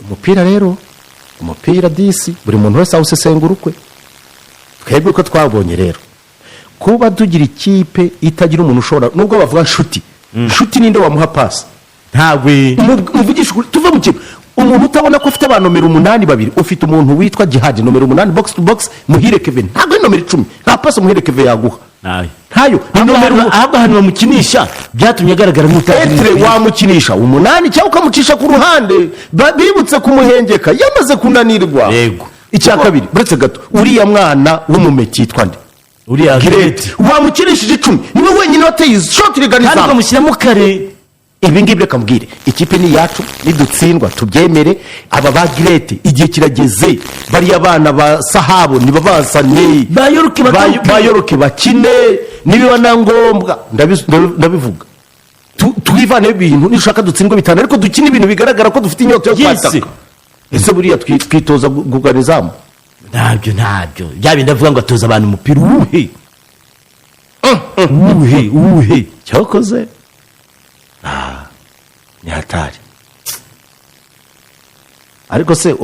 Umupira rero, umupira disi, buri muntu wese awusesengura ukwe. Twebwe uko twabonye rero, kuba tugira ikipe itagira umuntu ushobora, nubwo bavuga Nshuti, Nshuti ninde wamuha pasi? Ntawe. Muvugishe ukuri, tuve mu kintu. Umuntu utabona ko ufite ba nomero 8 babiri, ufite umuntu witwa Jihadi nomero 8, box to box. Muhire Kevin ntabwo ari nomero 10, nta pasi Muhire Kevin yaguha. Ntawe. Ntayo, ni nomero Ahubwo ahantu bamukinisha byatumye agaragara nk'utazi etre umupira. Wamukinisha 8 cyangwa ukamucisha ku ruhande. Bibutse kumuhengeka yamaze kunanirwa. Icya kabiri, uretse gato, uriya mwana w'umumeki yitwa nde? Uriya Girete, wamukinishije 10, niwe wenyine wateye ishoti rigana kandi izamu. ukamushyiramo kare. Ibi ngibi reka mbwire, ikipe ni iyacu, nidutsindwa tubyemere. Aba ba Girete igihe kirageze, bariya bana ba Sahabu ntibabazane. Bayoroke bagaruke. Bayoroke bakine nibiba na ngombwa. Ndabivuga. Twivaneho ibintu, nishaka dutsindwe 5, ariko dukine ibintu bigaragara ko dufite inyota yo kwataka. Ese buriya twitoza kugana izamu? Ntabyo, ntabyo. Bya bindi avuga ngo atoza abantu umupira, uwuhe, uwuhe, uwuhe? Cyakoze ni hatari, ariko se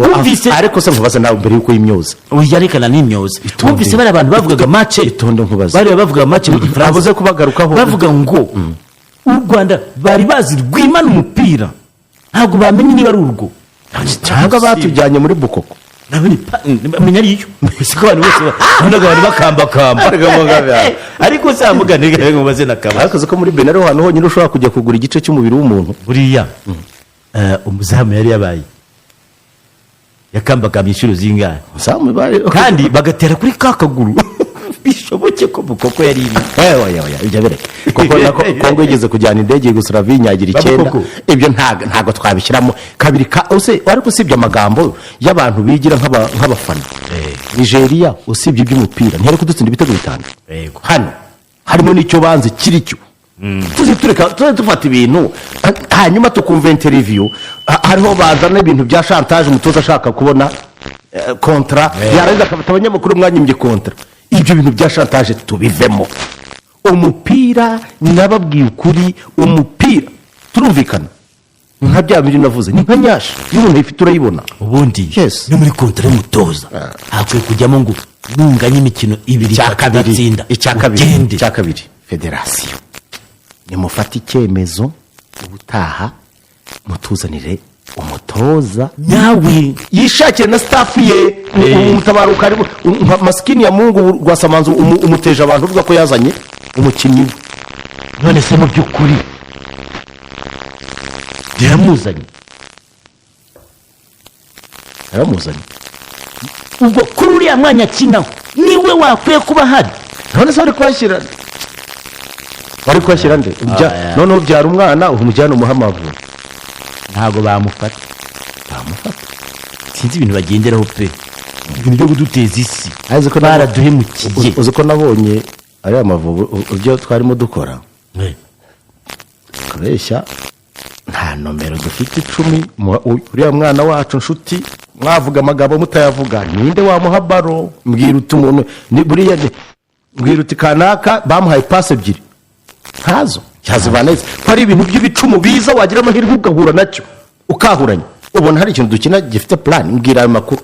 ariko se nkubaze nawe mbere y'uko yimyoza. Oya, reka n'imyoza. Itonde. Wumvise bariya abantu bavugaga match? Itonde nkubaze. Bariya bavugaga match mu Gifaransa. Abuze kubagarukaho. Bavuga ngo u Rwanda bari bazi rwimana umupira, ntabwo bamenye niba ari urwo. Cyangwa batujyanye muri Bukoko. Menya ariyo siko abantu bose babonaga abantu bakambakamba, ariko se amugane ngo maze nakaba. Ariko uzi ko muri Benin ariho hantu honyine ushobora kujya kugura igice cy'umubiri w'umuntu? Buriya umuzamu yari yabaye yakambakamba inshuro zingahe? Umuzamu Kandi bagatera kuri ka kaguru, bishoboke ko Bukoko yari iri. Oya, oya, oya, ibyo bireke, kuko nako Kongo yigeze kujyana indege Yugoslavia inyagira 9. Babukoko. Ibyo ntabwo twabishyiramo kabiri ka use. Ariko usibye amagambo y'abantu bigira nk'abafana, Nigeria usibye iby'umupira ntiyari kudutsinda ibitego 5. Hano harimo n'icyo banze kiri cyo, tuzi tureka tuze dufata ibintu, hanyuma tukumva interview, hariho bazana ibintu bya chantage, umutoza ashaka kubona contrat, yarangiza akafata abanyamakuru: "Mwanyimbye contrat." Ibyo bintu bya chantage tubivemo. Umupira, nababwiye ukuri, umupira turumvikana, ni nka bya bindi navuze, ni nka nyashi, iyo umuntu ayifite urayibona. Ubundi no muri contrat y'umutoza hakwiye kujyamo ngo nunganye imikino 2 Icya 3 kabiri, udatsinda, icya kabiri, ugende. Icya kabiri, federasiyo nimufate icyemezo, ubutaha mutuzanire umutoza nyawe. Yishakire na staff ye. Umutabaruka ari nka masikini ya Mungu Rwasamanzu, umuteje abantu uvuga ko yazanye umukinnyi we. None se mu by'ukuri yaramuzanye? Yaramuzanye. Ubwo kuri uriya mwanya akinaho niwe wakwiye kuba ahari. None se bari kuhashyira nde? Noneho ubyara umwana umujyana umuha Amavubi. Ntabwo bamufata. Bamufata. Sinzi ibintu bagenderaho pe, ibintu byo kuduteza isi. Azi ko Baraduhemukiye. Uzi ko nabonye ariya Mavubi, ibyo twarimo dukora, kubeshya, nta nomero dufite 10. Uriya mwana wacu Nshuti, mwavuga amagambo mutayavuga, ninde wamuha ballon? Mbwira uti umuntu buriya mbwira uti kanaka bamuhaye pasi ebyiri, ntazo cyazivana ko ari ibintu by'ibicumu biza, wagira amahirwe ugahura nacyo ukahuranya, ubona hari ikintu dukina gifite plan? Mbwira ayo makuru.